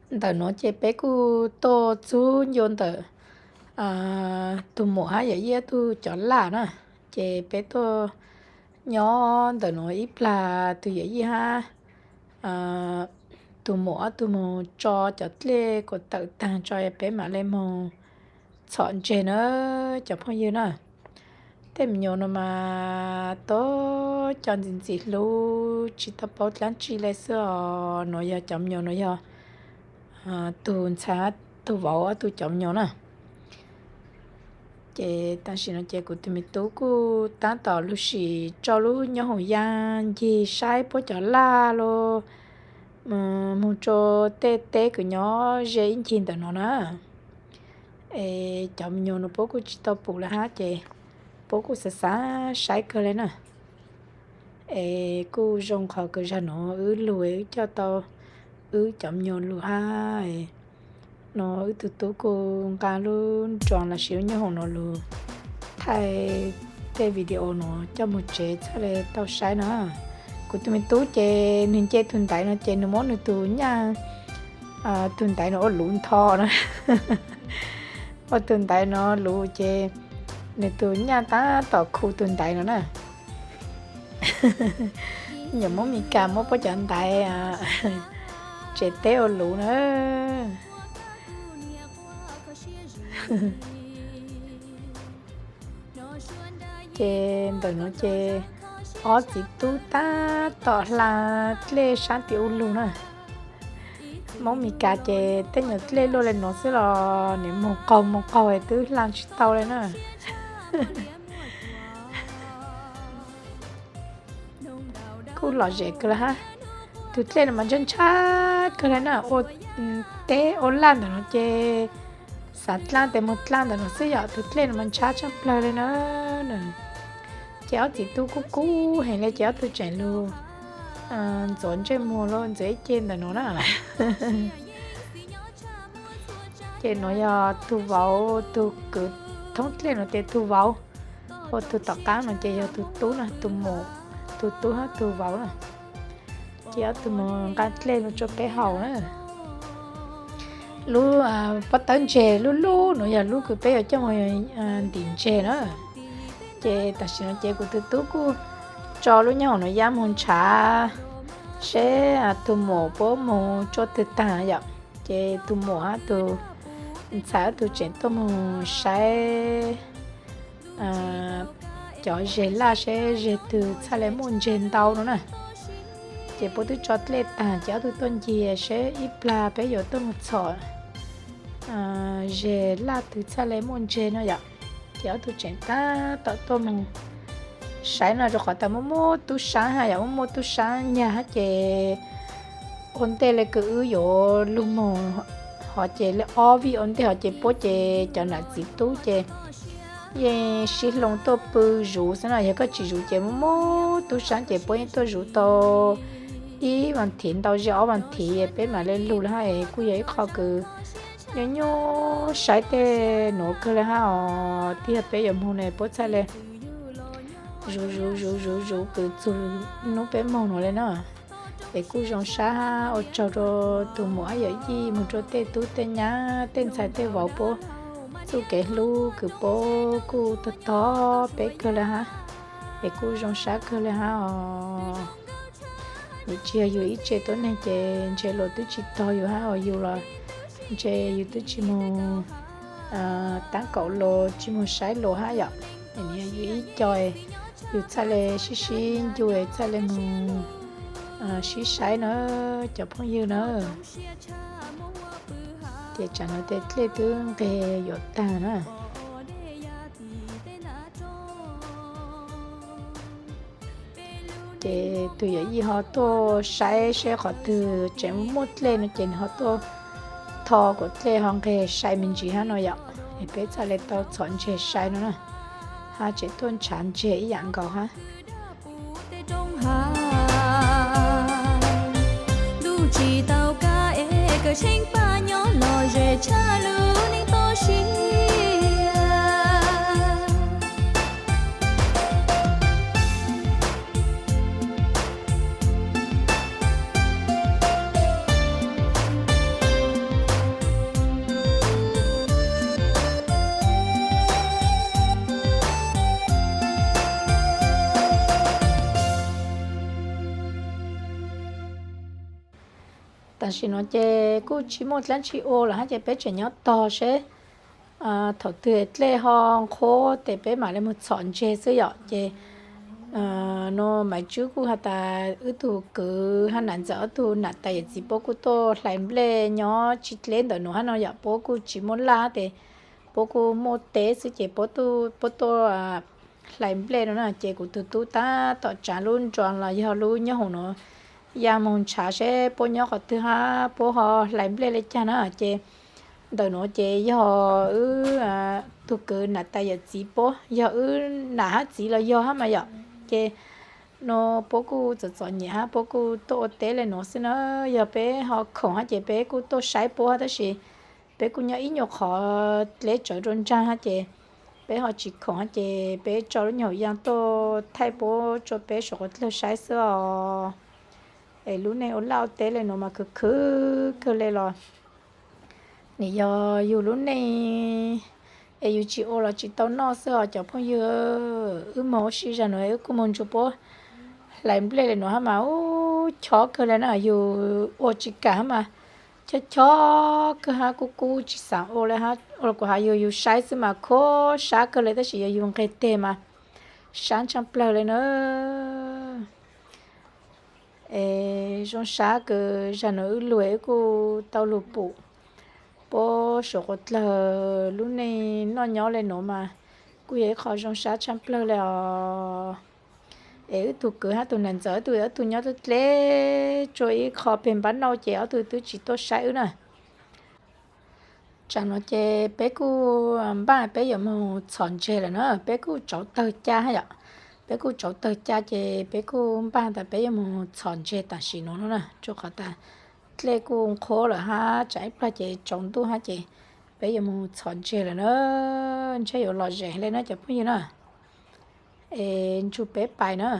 Ntawm nuav ces peb kuj tuaj txug ncua ntawm tug muam hab yawm yij tug cov laj na. Ces peb tuaj nyob ntawm nuav ib plag, tug yawm yij hab tug muam ob tug moog tso cov dlej kuas tawm taag tso, peb mam le moog txhom ntseg na cov phooj ywg na. Tej me nyuam nuav mas tau cov ntxim ntxim hlub tsis tau paub dlaab tsi le xwb os. Nuav yog cov me nyuam nuav yog tug ntxhais tug vauv ob tug cov me nyuam na. Ces tam sim no ces kuv tug me tub kuj taab tom lug sim tso lub nyob hoom yaaj ncig saib puab cov laj los moog rua tej teb kws nyob ze ib ncig ntawm no na. Es cov me nyuam nuav puab kuj tsis tau pum le hab ces puab kuj xav xav saib kawg le na. Es kuj zoo qhov kws zag nuav wb lug wb coj tau wb cov me nyuam lug hab no wb tug tub kuj nqa lub nroos los sis lub nyob hoom no lug thaij tej video nuav coj moog tsev txhaj le tau saib na. Kuv tug me tub ces nwg nce tug ntaiv no ces nwg muab nwg tug nyaj, tug ntaiv no ua luv ntho na. Ua tug ntaiv no luv ces nwg tug nyaj taab tom khu tug ntaiv no na. Nyuam Moob Mes Kas muab puab cov ntaiv tsev teb ua luv na. Ces ntawm nuav ces ob txiv tub taab tom hla dlej sab tim ub lug na. Moob Mes Kas ces tej nyuam dlej luaj le nuav xwb los nws moog qaug moog qaug es twb hla tsis tau le na. Kuj lom zem kawg le hab. Tug dlej no mas ntshab ntshab kawg le na, ua teb ua laj ntawm no ces xav dlaab tes moog dlaab ntawm no xwb yom. Tug dlej no mas ntshab tshaj plawg le na. Ces ob txiv tub kuj kub heev le ces ob tug tseem lug ntxuav ntsej muag los ntxuav ib ce ntawm no na. Ces nuav yog tug vauv, tug kws thoob dlej no ces tug vauv, ua tug tom qaab no ces yog tug tub na, tug muam, tug tub hab tug vauv na. Ces ob tug moog nqa dlej lug rua peb haus na. Lub pob tawb ntseg lub lub nuav yog lub kws peb yuav coj moog ntim ntseg na. Ces tam sim no ces kuv tug tub kuj tso lub nyob hoom nuav yaab moog ntshav seb tug muam puab moog tsuaj twg taag yom. Ces tug muam hab tug ntxhais ob tug tseem tuaj moog saib cov zeg laj seb zeg twg txhaj le muaj ntseg ntau no na. Ces puab twb tso dlej taag ces ob tug tuaj nciag seb ib plag peb yuav tuaj moog txhom zeg laj twg txhaj le muaj ntseg no yom. Ces ob tug tseem taab tom tuaj moog saib no rua qhov tas muaj muaj tub saab hab yom, muaj muaj tub saab nyag hab ces ua ntej le kws wb yuav lug moog hov ces le ob vij ua ntej hov ces puab ces cov nam txiv tub ces yeej sib hloov tuaj pw zuv xwb na. Yog koj tsis zuv ces muaj muaj tub saab ces puab yeej tuaj zuv tau ib vas thiv ntau zej ob vas thiv peb mam le lug le hab. Es kuj yog ib qho kws nyuaj nyuaj saib tej nuav kawg le hab os. Tiag peb yuav moog ne puab txhaj le zuv zuv zuv zuv zuv kws txug nub peb moog nuav le na. Es kuj zoo sab hab ua tsaug rua tug muam hab yawm yij moog rua tej tub tej nyab tej ntxhais tej vauv puab txuj kev hlub kws puab kuj tog tog peb kawg le hab. Es kuj zoo sab kawg le hab os. Nim tsis yog yug ib tse tuab neeg ces ntshe luas twb tsis tog yug hab os, yug los ntshe yug twb tsis moog taab kaum los tsis moog saib luas hab yom. Nim yog yug ib co, yug txhaj le sib sib ncua txhaj le moog sib saib na cov phooj ywg na. Ces tsam no tej dlej twb nqeg yuav taag na. Ces tug yawm yij ho tuaj saib seb qhov twg tseem muaj dlej no ces nws ho tuaj tho kuas dlej ho nqeg sai me ntsis hab no yom. Es peb txhaj le tau txhom ntseg sai no na, hab tseem tuaj ntshav ntseg ib yam nkaus hab. Ntuj tsis tau kab es kawm tsheej paj nyob lom zem tshaj lub neej toj siab. Tam sim no ces kuj tsis muaj dlaab tsi ua lawm hab ces peb tseem nyob tog seb thaum twg dlej ho nqhuab tes peb mam li mus txhom ntseg xwb yom. Ces no Maiv Tswb kuj has tas wb tug kwv hab nam ntxawm ob tug nam tais yawm txiv puab kuj tuaj hlais nplej nyob tsis dleb ntawm nuav hab no yom, puab kuj tsis muaj laj hab tes puab kuj muaj teb xwb ces puab tuaj hlais nplej no na. Ces kuv tug tub tab tom tsaav lub nruas los yog lub nyob hoom nuav ya moog ntshav seb puab nyob qhov twg hab puab ho hlais nplej le caag na. Ces ntawm nuav ces yog wb tug kwv nam tais yawm txiv puab, yog wb nam hab txiv los yog hab mas yom. Ces no puab kuj txom txom nyem hab puab kuj tuaj ua teb le nuav xwb na. Yog peb ho khoom hab ces peb kuj tuaj saib puab tab sis peb kuj nyob ib nyuag qhov dleb tsawv rua nraag hab ces peb ho tsis khoom hab ces peb tso lub nyuag hauv yaaj tuaj thaij puab tsua peb suav quav dlawg saib xwb os. Es lub neej ua laj ua teb le nuav mas khwv khwv kawg le los nim yog yug lub neej es yug tsis ua los tsis tau noj xwb os cov phooj ywg. Wb moog ua si zag nuav wb kuj moog nrug puab hlais nplej le nuav hab mas ub chob kawg le na, yug ua tsis kam hab mas chob chob kawg hab kuj kub tsis xaav ua le hab. Ua los kuv has yug yug saib xwb mas khuab sab kawg le tab sis yog yug nqeg teg mas sab tshaaj plawg le na. Es zoo sab kws zag nuav wb lug wb kuj tau lug pum puab suav quav dlawg lub neej noj nyob le nuav mas kuj yog ib qho zoo sab tshaaj plawg le os. Es wb tug kwv hab tug nam ntxawm ob tug, ob tug nyob dleb dleb tsua ib qho peg npab nauj ces ob tug twb tsis tuaj saib wb na. Tsam nuav ces peb kuj npaaj peb yuav moog txhom ntseg lawm na, peb kuj tsauv tawg ca hab yom. Peb kuj tsauv tawg ca ces peb kuj npaaj tas peb yuav moog txhom ntseg tam sim nuav no na, rua qhov tas dlej kuj nqhuab lawm hab tsam ib plag ces tsaus ntuj hab ces peb yuav moog txhom ntseg lawm na. Ntshe yuav lom zem le na cov phooj ywg na. Es nrug peb pais na.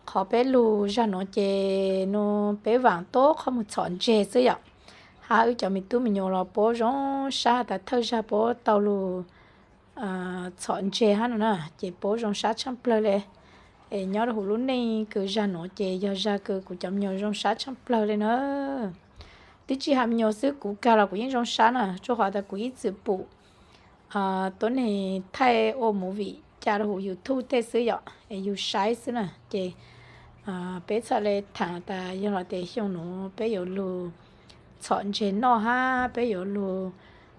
Qhov peb lug zag nuav ces nua peb vaam tuab qhov moog txhom ntseg xwb yom. Hab wb cov me tub me nyuam los puab zoo sab tas thawj zag puab tau lug txhom ntseg hab no na, ces puab zoo sab tshaaj plawg le. Es nyob rua huv lub neej kws zag nuav ces yog zag kws kuv cov me nyuam zoo sab tshaaj plawg le na. Twb tsi has me nyuam xwb, kuv kag los kuv yeej zoo sab na, rua qhov tas kuv ib txwm pum tuab neeg thaij ua movie ca rua huv YouTube tej xwb yom, es yug saib xwb na. Ces peb txhaj le thaam tas yog los tes xyoo nuav peb yuav lug txhom ntseg noj hab peb yuav lug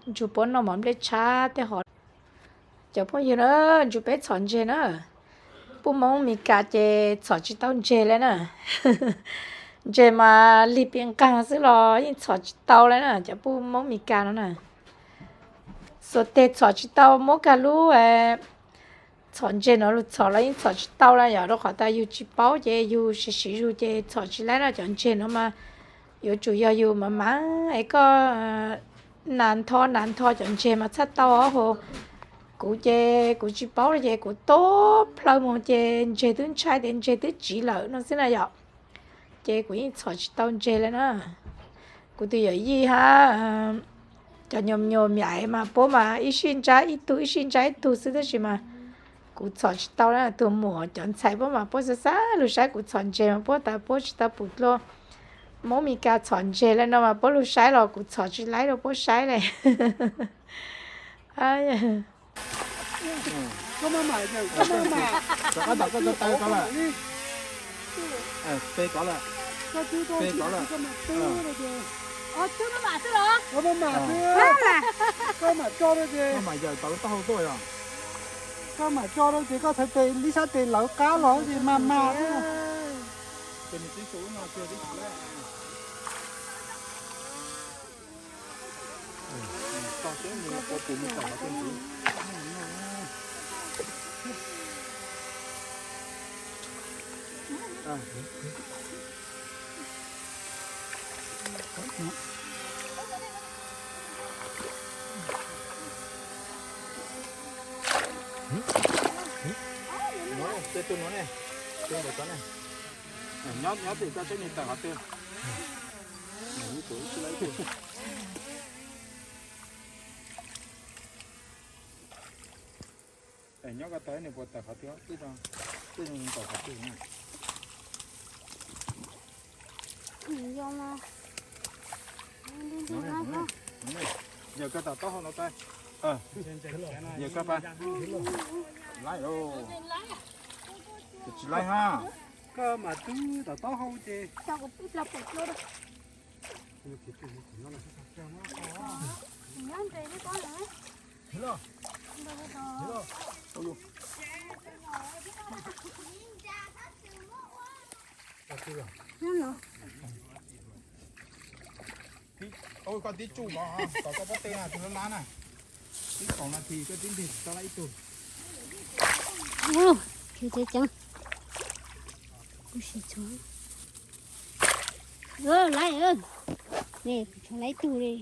nrug puab noj mov nplej tshab tej hov. Cov phooj ywg na, nrug peb txhom ntseg na. Puj Moob Mes Kas ces txhom tsi tau ntseg le na. Ntseg mas lig pim nqaag xwb los yeej txhom tsi tau le na, cov Puj Moob Mes Kas no na. Xuas teg txhom tsi tau, muab kag lub txhom ntseg no lug txhom los yeej txhom tsi tau le yom, rua qhov tas yug tsi paub ces yug siv siv zug ces txhom tsi laib na. Cov ntseg no mas yuav tsum yog yug mas mas es koj nas ntho nas ntho cov ntseg mas txhaj tau os. Kuv ces kuv tsi paub le ces kuv tuab plhaw moog ces ntseg twb ntshai tias ntseg twb tsiv lawm no xwb na yom. Ces kuv yeej txhom tsi tau ntseg le na. Kuv tus yawm yij hab cov nyuam nyuam miam mas puab mas ib sij ntsab ib tug ib sij ntsab ib tug xwb tab sis mas kuv txhom tsi tau le. Tug muam cov ntxhais puab mas puab xav xav lug saib kuv txhom ntseg mas puab tas puab tsi tau pum dlua Moob Mes Kas txhom ntseg le no mas puab lug saib los kuv txhom tsi laib rua puab saib le. Koj mam tso rau ces koj thaiv tes ib sab tes lawv qab los ces mas mas xwb. Nyob tim koj saib nws tawm qhov twg. Nyob ko taw nws puas tawm qhov twg, twb tawm qhov twg na. Yawg koj tom taub hau no pab. Yawg koj pab. Laib lauj. Tsis laib ha. Koj mas twb tom taub hau ces. Ua koj tib tsuj ko, kom koj pob tw na, tus lab lab na. Tib kaum nas this koj tib ntig tsis tau laib ib tug. Ua, khiav ceev ceev. Kuv sim tshuav. Laib, ne, kuv tshuav laib ib tug li.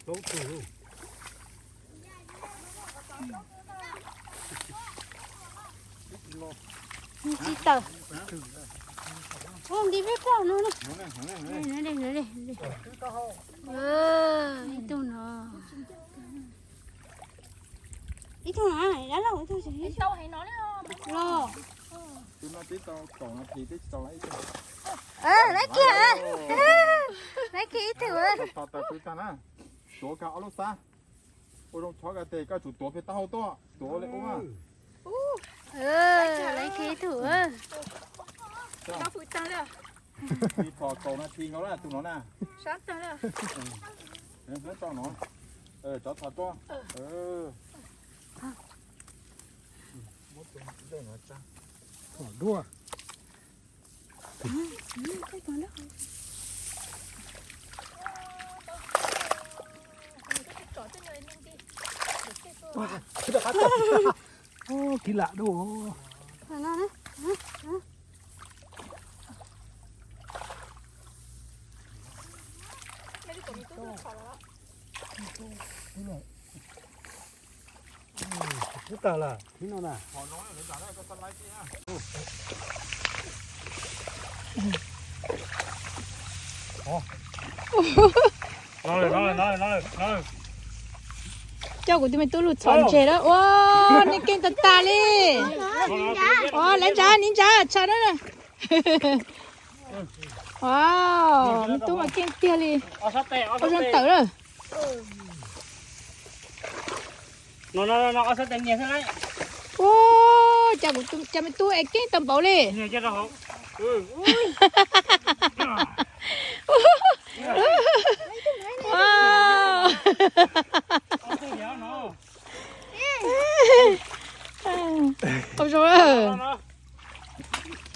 Plaub tug. Tsis tawm. Ua nti peb plaub no ne. Ib tug no. Ib tug no, dab laug ib tug tsis los. Tus no twb tau kaum nas this twb tsis tau laib ib tug. Laib kiag, laib kiag ib tug. Tau tau twb tag na. Tuav kag ob lub xab. Ua zoo chob kag tes koj tsum tuav pem taub hau tuaj, tuav ua li ub. Laib kiag ib tug. Tsis pom kaum nas this nkaus lawm tus no na. Muab tso no. Tsov thov tuaj. Muab tus ntej no tsa. Duaj. Kiv lam dua. Twb tawg lawm, thib no na. Coj kuv tus me tub lug txhom ntses lawm. Ua, nej keej tag tag li. Ua, lawv ntsa, niv ntsa, tshaj na. Ua, me tub mas keej tiag li. Ua zoo tawm lawm. Ua, cas kuv tus, cas me tub es keej tau npaum li. Ua, zoo.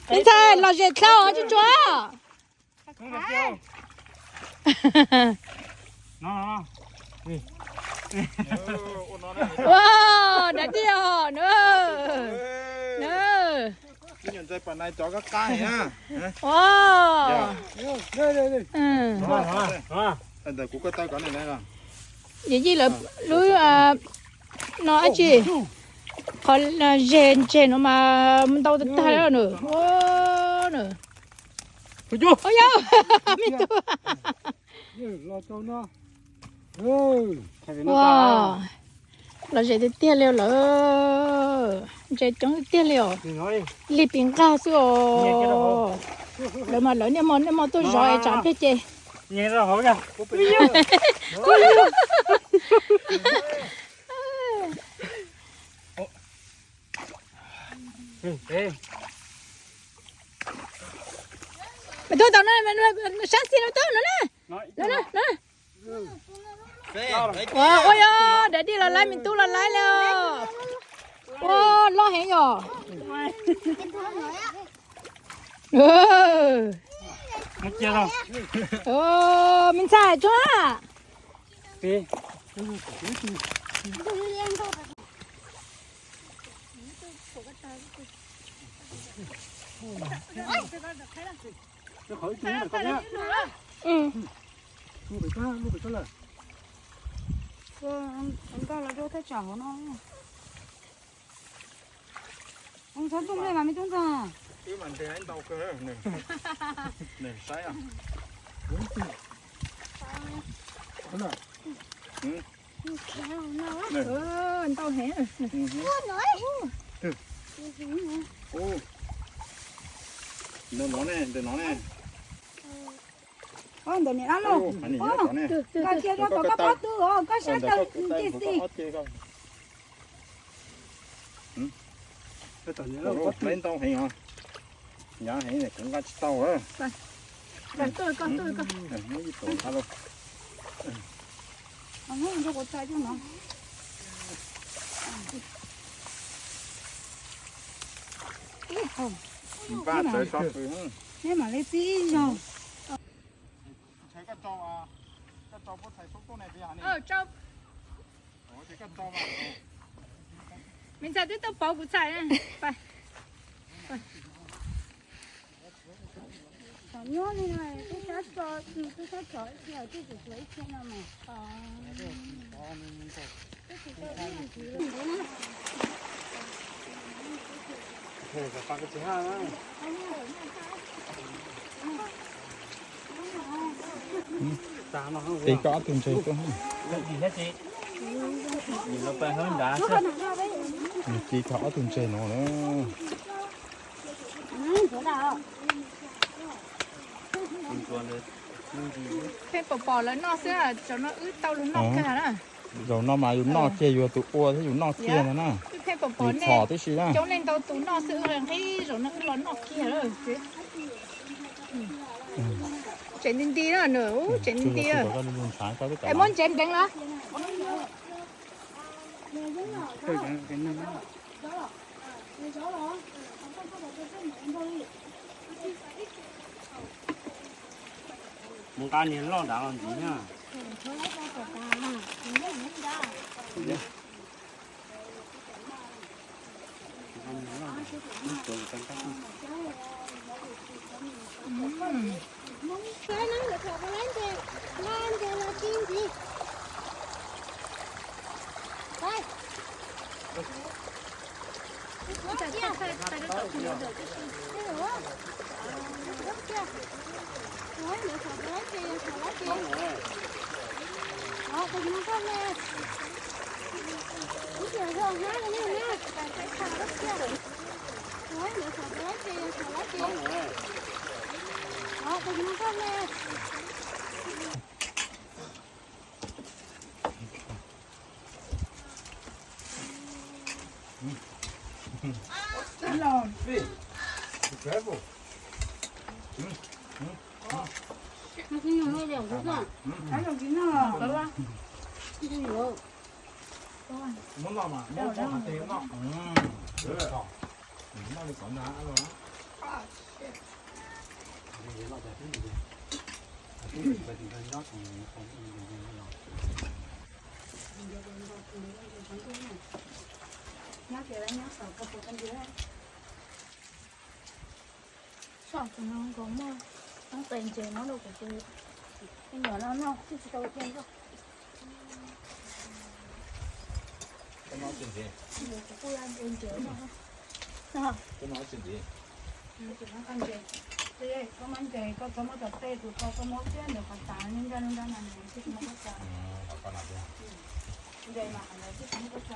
Ntxhais, lom zem dlhau tsuag tsuag. Ua, dab tsi os na. Ua, yij lawv lub no dab tsi, qhov zes ntses no mas ntau tag tag li na. Ua, yog me tub. Ua, lom zem tiag tiag li lawm. Ntses coob tiag li os. Lig pis nqag xwb os. Lawv mas lawv niaj hmo niaj hmo tuaj zov es tsam pliag ces. Me tub tau no, sab xis no me tub no na. No na, no. Ua, ua yog, dab tsi los laib, me tub los laib li os. Ua, loj heev yom. Me ntxhais tsuag. Nkauj los rau thaj tsam hauv no. Txhob txooj nplej mas me tub ntxawg. Wb mas ntes ntau kawg, nws saib. Ntau heev. Ntawm no ne, ntawm no ne. Ntawm niam no lauj. Koj cia rau kom koj pob tw os, koj sab taw nti xi. Ntau heev os. Hnyav heev kuv nqa tsis tau. Muab ib tug nqa lauj. Npaj txawv so pw. Neb mam li pib ib zaug. Me ntxhais twb tuaj pauv kuv txhais. Tom nyuaj li no, twb sab tso, twb sab tso ib txhia, twb tsis tsuav ib txhia no mas. Tiv koj ob tug ntses tuaj. Tiv koj ob tug ntses no na. Pheej pom pom lawv noj xwb, zaum no wb tau luag noj kiag na. Zaum no mas yus noj kiag, yus tus ua thiab yus noj kiag ntag na. Wb pheej pom pom nej coob leej ntau tus noj xwb, wb nqis zaum no wb los noj kiag lawm. Tsev nti nti na, tsev nti nti. Es muab ntsev npleev los. Mus nqa niag loj nrad los ntxiv na. Muab noj mas, muab noj mas tes noj. Noj li qhov ntag. Soj tus no nkaus muaj ib qe ntses muab rau kuv tus me nyuam no noj, twb tsis tau ua tiag noj. Kuv kuj ua ntses noj. Koj noj tsis ntiv. Koj noj ntses, koj noj ntses, koj txhob muab cov tej tus ko, koj muab kiag ntawm qhov tas, nyob nrab nrab no, tsis muab koj tsa. Ntses mas qhov ntawd tsis muab koj tsa.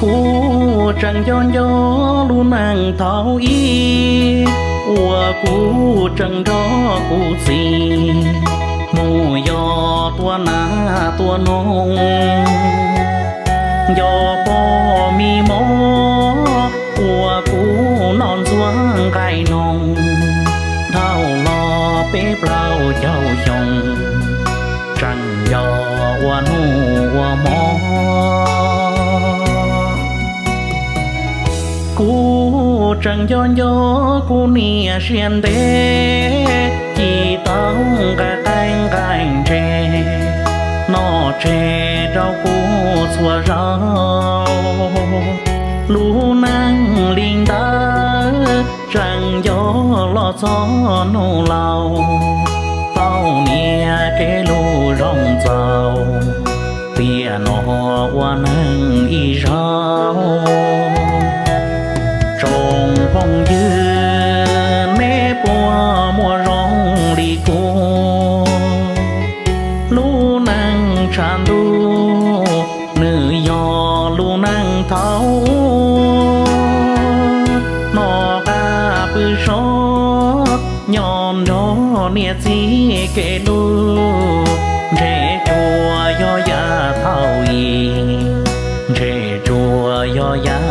Kuv tseem nco nco lub neej thaum ub uas kuv tseem nrog kuv txiv mus yos tua nas tua noog, nco pog me mob uas kuv noj ntxuag nqaij noog dhau los peb plaub caug xyoo, tseem yog ua hnub ua hmo. Kuv tseem nco nco kuv niam siab ntev ci tau nqaij qaib nqaij ntses noj tseg rau kuv txhua zaus. Txog hnub laus tau niam kev lus zoo txaus, tiam no ua neeg ib zaug. Tsoom phooj ywg, neb puas muaj zoo li kuv? Lub neej tshav ntuj nws yog lub neej thaum ub, noj qab pw sov nyob nrog niam txiv kev hlub. Ntshe tsuas yog yav thaum i, ntshe tsuas yog yav